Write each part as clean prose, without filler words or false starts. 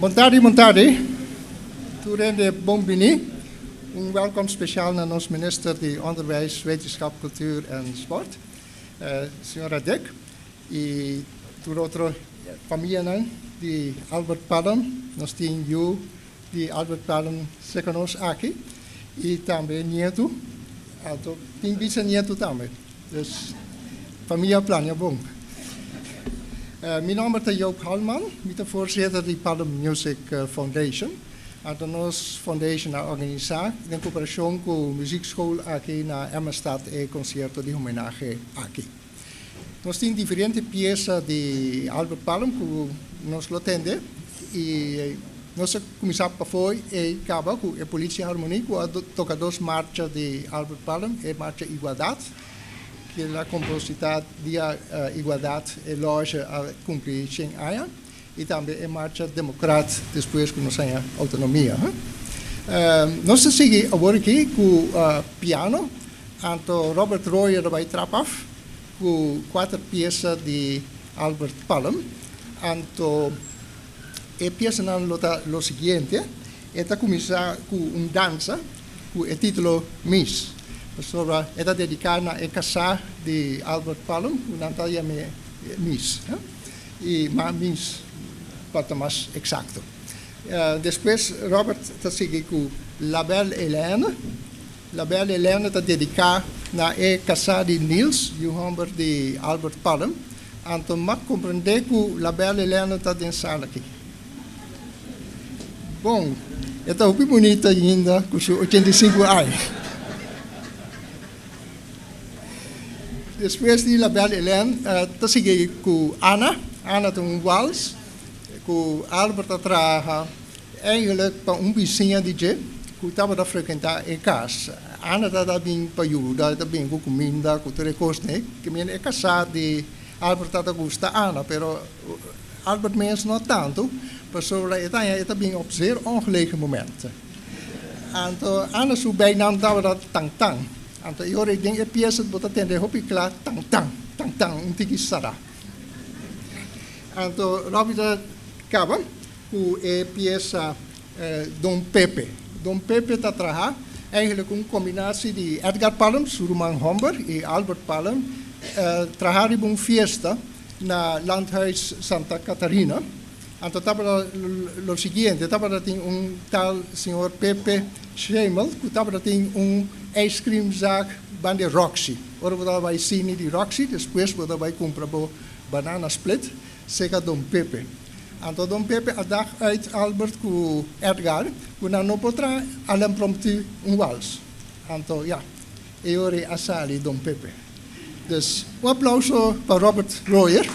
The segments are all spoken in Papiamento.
Bon tardi, bon tardi. Tur hende bon bini. Un welkom speciaal na nos minister di Onderwijs, Wetenschap, Cultuur en Sport, señora Dick, y tur otro famianan di Albert Palm. Nos tin yu di Albert Palm cerca nos aki y tambe nietu, anto tin bisanietu tambe. Dus famia plania bon. Mi nomber ta Joop Halman, mi ta voorzitter di Palm Music Foundation. Anto nos foundation a organisa den cooperacion cu Muziekschool aki na Emmastad e concierto di homenahe aki. Nos tin diferente piesa di Albert Palm cu nos lo tende y nos a cuminsa pafo y caba cu e Politie Harmonie cu a toca dos marcha di Albert Palm, e marcha Igualdad, cu el a composita dia Igualdad e loge a cumpli cien aña, y tambe e marcha Democraat despues cu nos haña autonomia. Nos ta sigui awor aki cu piano, anto Robert Royer a bay trap af cu cuater piesa di Albert Palm. Anto e piesanan lo ta lo siguiente, e ta cuminsa cu un dansa cu e titulo Mis, pasobra e ta dedica na e casa di Albert Palm cu nan ta yam'e Mis. Y ma Mis pa ta mas exacto. Despues Robert ta sigui cu La Belle Hélène. La Belle Hélène ta dedica na e casa di Niels, yu homber di Albert Palm. Anto m'a comprende cu La Belle Hélène ta den sala aki. Bon, e ta hopi bunita ainda cu su 85 aña. Despues di La Belle Hélène ta sigui cu Anna. Anna ta un wals cu Albert a traha eigenlijk pa un bisiña di dje cu tabata frecuenta e cas. Anna tabata bin pa yuda, e ta bin cu cuminda, cu tur e cosnan. E casa di Albert tabata gusta Anna, pero Albert mes no tanto, pasobra e ta haña e ta bin op zeer ongelegen moment. Anto Anna su bijnaam tabata Tang Tang. Anto e ora ei den e piesa bo ta tende hopi kla Tang Tang, Tang Tang, un tiki sara. Anto Robbie ta kaba ku e piesa Don Pepe. Don Pepe ta traha eigenlijk un kombinasi di Edgar Palm, su ruman hòmber, i Albert Palm, traha riba un fiesta na Landhuis Santa Catarina. Anto tabata lo siguiente, tabata tin un tal señor Pepe Schemel ku tabata tin un ijskrimzaak banda di Roxy. Ora bo tabata bai sini di Roxy, despues bo ta bai kumpra bo banana split serka Don Pepe. Anto Don Pepe a dag uit Albert ku Edgar ku nan no por traha al impromptu un wals. Anto ya, e ora ei a sali Don Pepe. Dus un aplauso pa Robert Royer.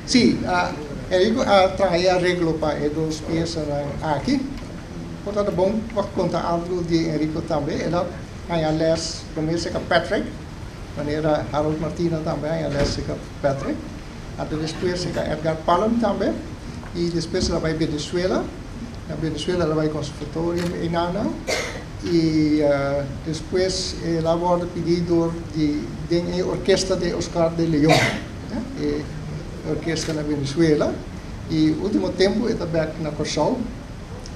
Sí, Enrico a traha e areglo pa e dos piesanan aki. Por ta bon pa konta algu di Enrico tambe. El a haña lès promé serka Patrick, manera Harold Martina tambe a haña lès serka Patrick. Anto despues serka Edgar Palm tambe i despues el a bai Venezuela. Na Venezuela el a bai conservatorio einanan i despues el a wòrdu pidí dor di den e orkesta di Oscar de Leon, e orkesta na Venezuela. I último tempu e ta bèk na Kòrsou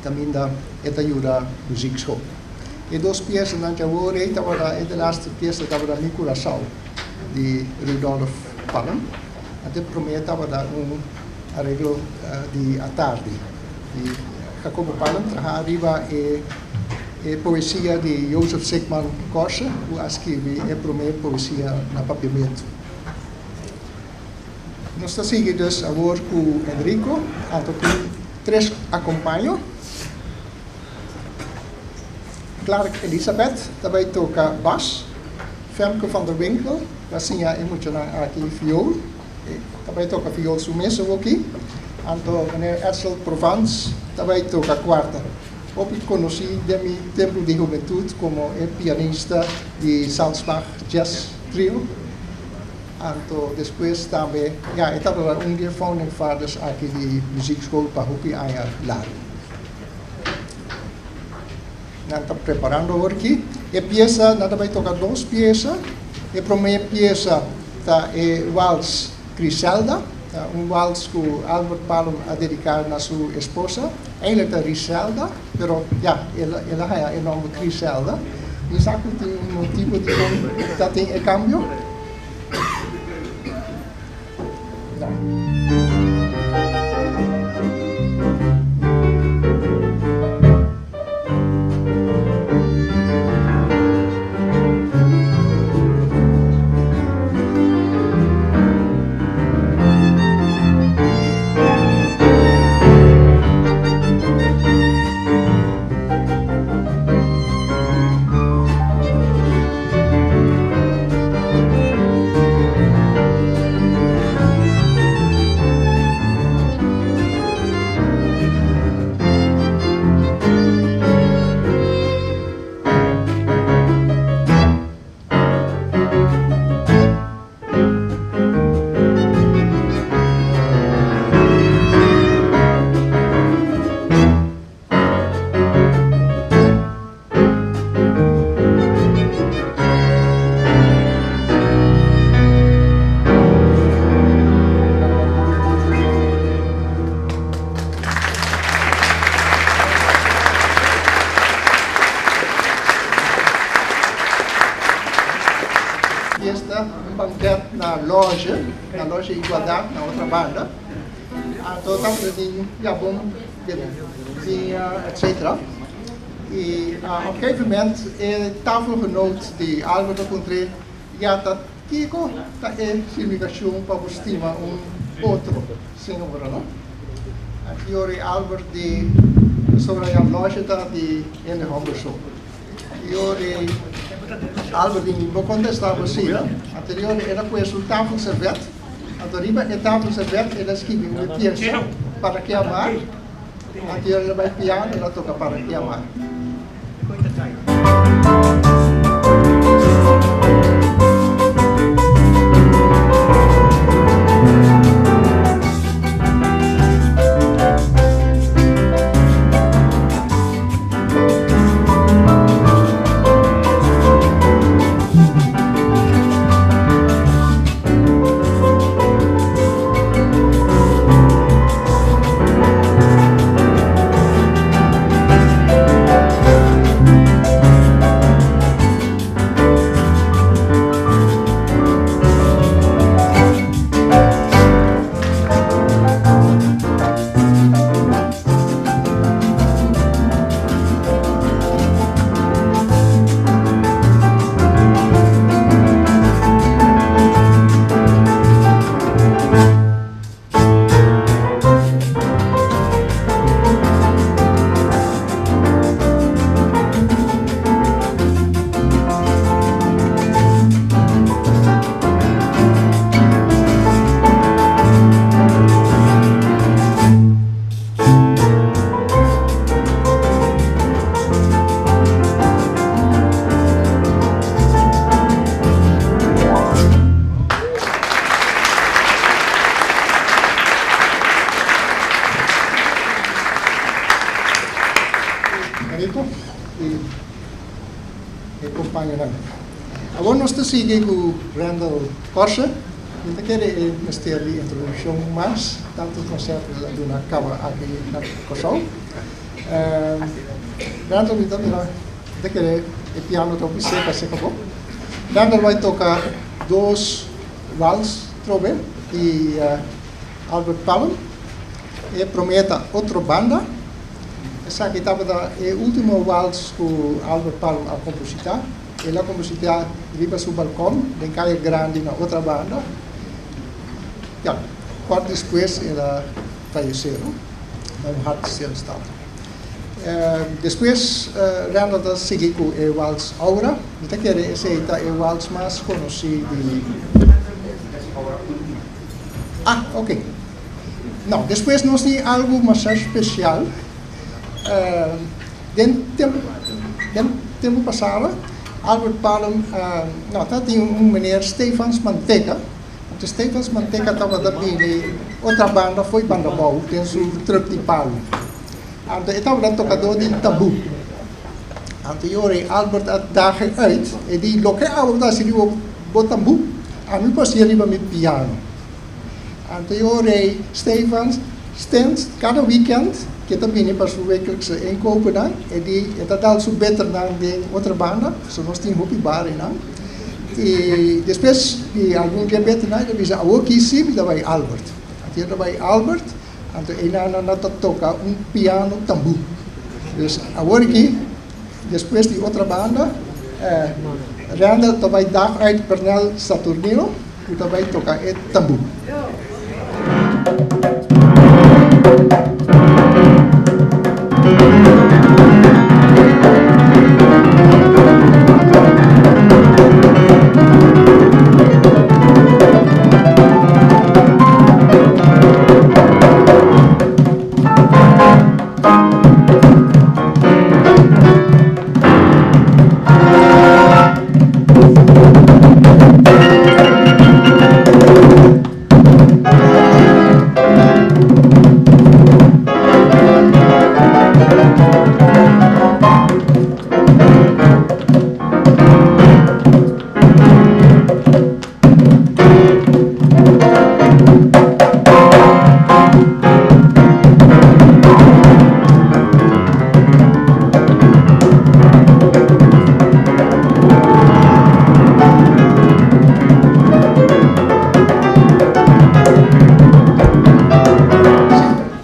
kaminda e ta yuda muziekschool. E dos piesanan ku awor ei tabata e delaste piesa tabata Mi Curaçao di Rudolf Palm. Anto e promé tabata un areglo di atardi di Jacobo Palm traha riba e e poesia di Jozef Sickman Corse ku a skirbi e promé poesia na papiamentu. Nos ta sigui dus awor ku Enrico, anto tin tres akompaño. Clark Elisabeth ta bai toka bas, Femke van der Winkel ta siña e muchanan aki viool, e ta bai toka viool su mes awoki, anto meneer Edsel Provence ta bai toka kuarta. Hopi konosí den mi tempu di hubentut komo e pianista di Salsbach Jazz Trio, anto despues tambe, ya, e tabata un di e founding fathers aki di muziekschool pa hopi aña largu. Nan ta preparando awor aki e piesa, nan ta bai toka dos piesa. E prome piesa ta e wals Griselda, ta un wals ku Albert Palm a dediká na su esposa. Eindelijk ta Riselda, pero ya, el a haña e nòmber Griselda. Mi sa ku tin un motibu dikon ta tin e kambio. Fiesta, un banket na loge, na loge Igualdad, na otra banda. Anto tabata tin jabon, biña, etcetera. I op gegeven moment e tafelgenoot di Albert a puntr'é, Ya ta kiko ta e signifikashon pa bo stima un otro señora, no? Aki ora e Albert di pasobra ya loge ta di hende homber so. I ora e Albert di mi bo kontestá bo si, no? Anterior el a puesto un tafelservet, anto riba e tafelservet el a skibi un piensa para ke amar. Anto el a bai piano, el a toca Para Qué Amar. compañonan. Awor nos ta sigui cu Randall Corse. Mi ta kere e mester di introduccion mas, tanto concerto el a duna caba aki na Corsou. Randall mi ta mira, mi ta kere e piano ta hopi seca seca bo. Randall bai toca dos wals trobe di Albert Palm. E prome ta Otro Banda. Esaki tabata e ultimo wals ku Albert Palm a kompositá. El a kompositá riba su balkon den Kaya Grandi na Otra Banda. Ya, kort despues el a fayesé, no? Na un hartstilstand. Despues Randall ta sigui ku e wals Aura. Mi ta kere esei ta e wals mas konosí di. Ah, ok. No, despues nos tin algu masha spesial. Den tempu den tempu pasado Albert Palm no tabatin un meneer Stefans Manteca. Anto Stefans Manteca tabata bini otra banda fo'i Bandabou den su truck di palu. Anto e tabata tocador di tambú. Anto e ora Albert a daag e uit, e di, Loke abo ta haci riba bo tambú, ami por haci riba mi piano. Anto e ora Stefans Stens cada weekend ke ta bini pa su wekelijkse inkopennan, e di e ta dal su beternan den otro banda, pasobra nos tin hopi bar einan. I despues di algun dje beternan e ta bisa, Awor ki si mi ta bai Albert. Anto e ta bai Albert. Anto einan nan ta toka un piano tambú. Dus awor aki, despues di otra banda, Randall ta bai dag uit Pernell Saturnino ku ta bai toka e tambú.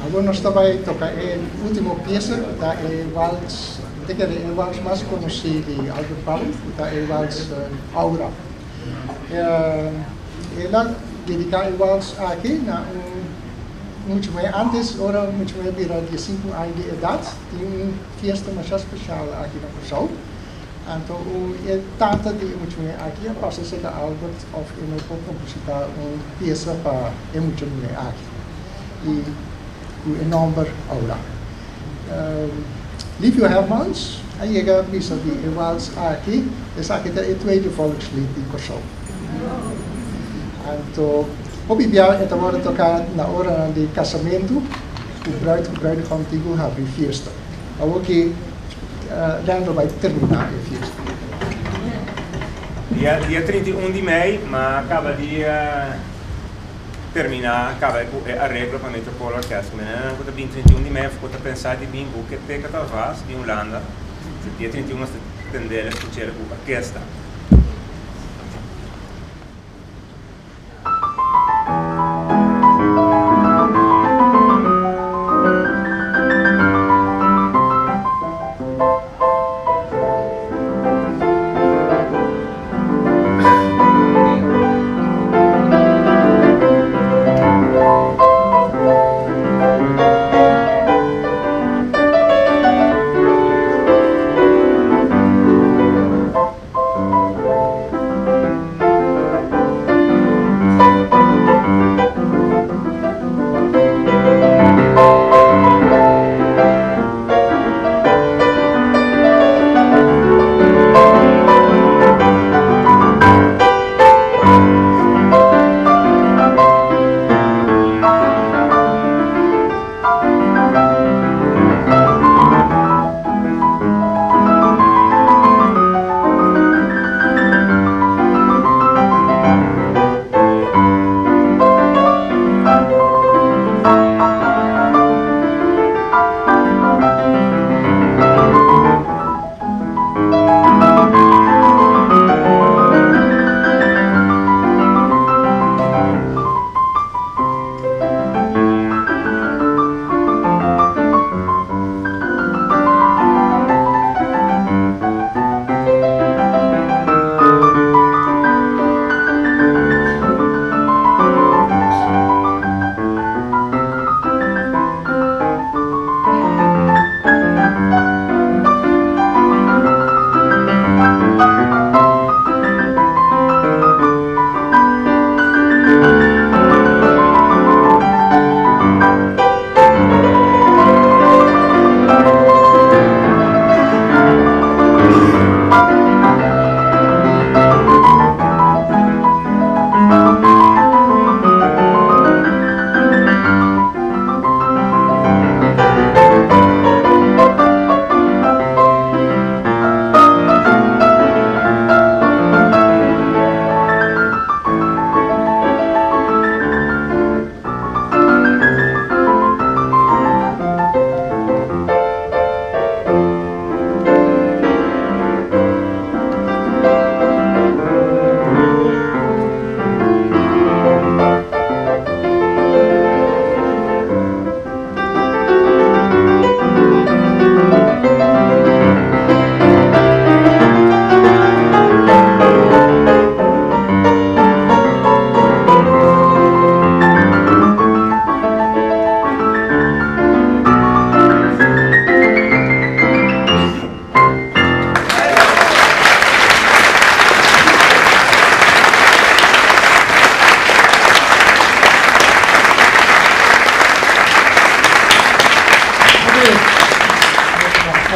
Awor nos ta bai toca e ultimo pieza cu ta e wals, mi ta kere e wals mas conoci di Albert Palm, cu ta e wals Aura. El a dediká e wals aki na un mucha muhé. Antes, ora mucha muhé bira diesinku aña di edat, tin un fiesta masha spesial aki na Kòrsou. Anto e tata di e mucha muhé aki a pasa serka Albert òf e no por kompositá un piesa pa e mucha muhé aki i ku e nòmber Aura. Livio Hermans a yega bisa di e wals aki, esaki ta e tweede volkslied di Kòrsou. Anto hopi bia e ta wòrdu toká na oranan di kasamentu ku bruid ku bruidegom tin ku habri fiesta. Awor ki Randall bai terminá e fiesta. Dia dia 31 di mei m'a kaba di Terminá kaba ku e areglo pa Metropole Orkest. Menenan ku ta bin 31 di mei of ku ta pensa di bin buke teka ta vas di Hulanda. Dia 31 nos ta tendele skuchele ku orkesta.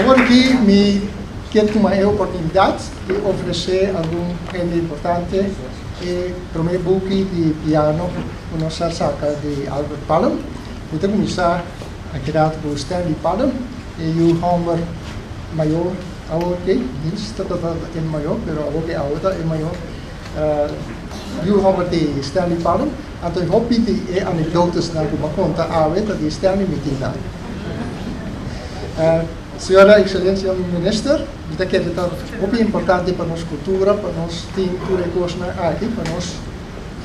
Awor aki mi kier tuma e oportunidat di ofresé algun hende importante e promé buki di piano ku nos a saka di Albert Palm. Mi ta kuminsá akidat ku Stanley Palm, e yu hòmber mayor awor ki, dins tabata e mayor, pero awor ki awe ta e mayor, yu hòmber di Stanley Palm. Anto e hopi di e anekdotesnan ku mi a konta awe ta di Stanley mi tin nan. Señora Excelencia Minister, mi ta kere ta hopi importante pa nos kultura, pa nos tin tur e kosnan aki, pa nos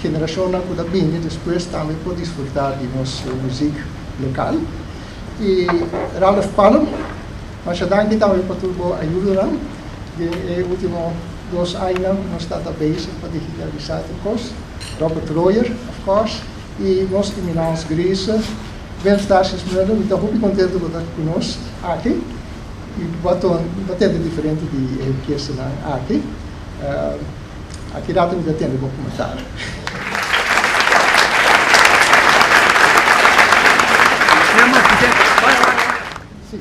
generashonnan ku ta bini despues tambe por disfruta di nos muzik lokal. I Ralph Palm, masha danki tambe pa tur bo ayudonan den e ultimo dos añanan ku nos ta ta bezig pa digitalisá tur kos. Robert Royer, of course, i nos Eminence Grise, Wim Stasius Mulder, mi ta hopi contento bo ta cu nos aki i bo a bo a tende diferente di e orkestanan aki. Aki rato mi ta tende bo comentario. Sí.